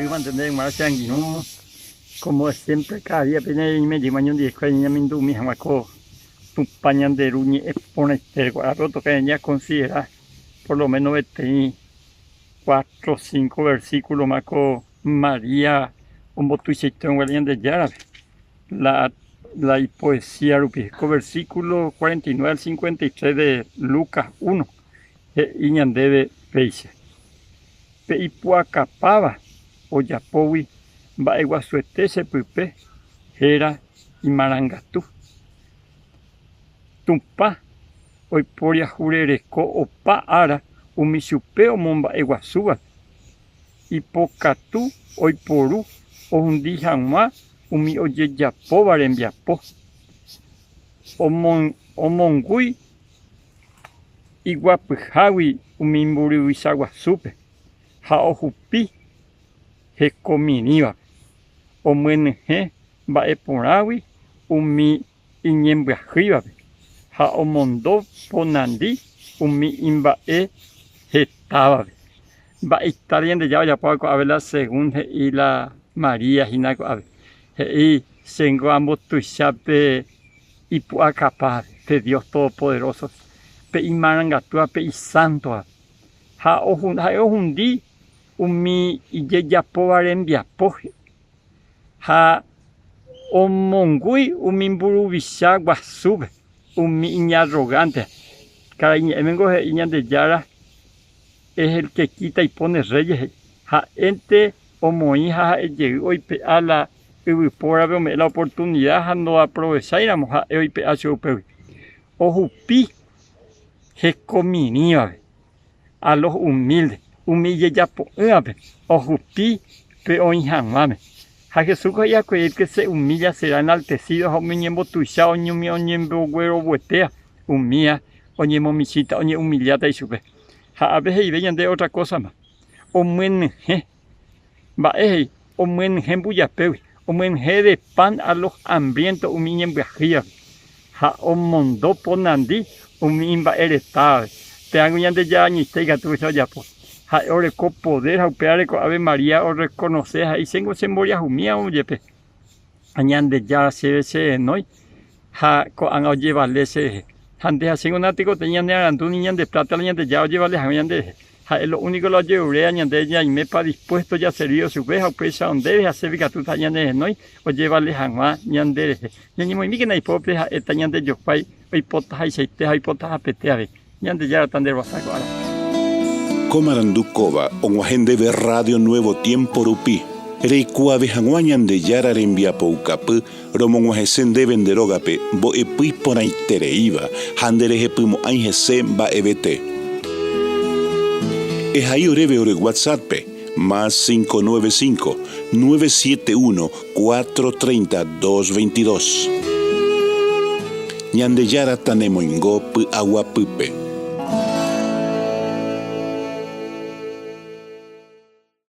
Rohorýmante ndéve g̃uarã che angirũ, como de siempre cada día pe ñaime jeýma ñandivekuéra ñañamindu'umi hag̃ua ko Tupã ñande Ru ñe'ẽ porãite reko'ápe otoka ñakonsidera por lo menos peteĩ cuatro cinco versículo-ma ko María ombotuichaitérõ guare Ñandejárape la la ipoesía rupi. Ko versículo 49 al 53 de Lucas 1 he'i ñandéve péicha, Pe ipu'akapáva ojapógui mba'eguasuete che pype héra imarangatu. Tupã oiporiahurereko opa ára umi chupe omomba'eguasúvape. Ipokatu oiporu ohundi hag̃ua umi ojejapóva rembiapo. Omongúi iguapyhágui umi mburuvicha guasúpe ha ohupi hekomirĩvape, omyenyhẽ mba'e porãgui umi iñembyahýivape ha omondo ponandi umi imba'e hetávape. Mba'eitáre Ñandejára ojapóva ko'ápe la según he'i la María hína ko'ápe. He'i, Chéngo ambotuicha pe ipu'akapa pe Dios Todopoderóso, pe imarangatúva, pe isántova. Ha ha'e ohundi umi ijejapóva rembiapo ha omongúi umi mburuvicha guasúpe, umi iñarrogánteva. Karai ñe'ẽmengo he'i Ñandejára es el que quita y pone reyes he'i. Ha'énte omoĩ ha ha'e jey oipe'a la yvypórape ome'ẽ la oportunida ha ndoaprovecháiramo ha'e oipe'a chupe upégui. Ohupi hekomirĩvape, a los humildes, umi ijejapo'ỹvape ohupi pe oĩ hag̃uáme. Ha Jesús ko he'i va'ekue, El que se humilla será enaltecido ha umi oñembotuicha oñemboguerovuetéva, umía oñemomichĩta, oñeumilláta ichupe. Ha ápe he'ive ñande ótra kósama, omyenyhẽ Mba'e he'i? Omyenyhẽ mbujapégui, omyenyhẽ de pan a los hambrientos umi iñembyahýivape, ha omondo po nandi umi imba'eretávape. Pévango Ñandejára añoite ikatu upéicha ojapo. Ha'e oreko podér ha upévare ko'ápe María orrekonose ha he'i, Chéngo chemboriahumíamo jepe, ha Ñandejára chéve cherenói ha ko'ág̃a ojevale cherehe. Ha nde ha chéngo natekotevẽi ñanearandu ni ñande pláta la Ñandejára ojevale hag̃ua ñanderehe. Ha'e lo úniko la ojeruréva ñande ñaimépa dispuésto jaservívo chupe ha upéicha ndéve ha chéve ikatúta ñanerenói ojevale hag̃ua ñanderehe. Ñañemoĩmíkena ipópe ha'éta ñandejokuái oipotahaichaite ha oipotahapete avei. Ñandejára tanderovasa ko árape. Ko marandu kóva og̃uahẽ ndéve Radio Nuevo Tiempo rupi, reikuaave hag̃ua Ñandejára rembiapoukapy romog̃uahẽse ndéve nde rógape mbo'epy iporãitereíva ha nderehepymo'ãi hese mba'evete. Ehai oréve ore WhatsApp-pe, más 595, 971 430 222. Ñandejára tanemoingo py'aguapýpe.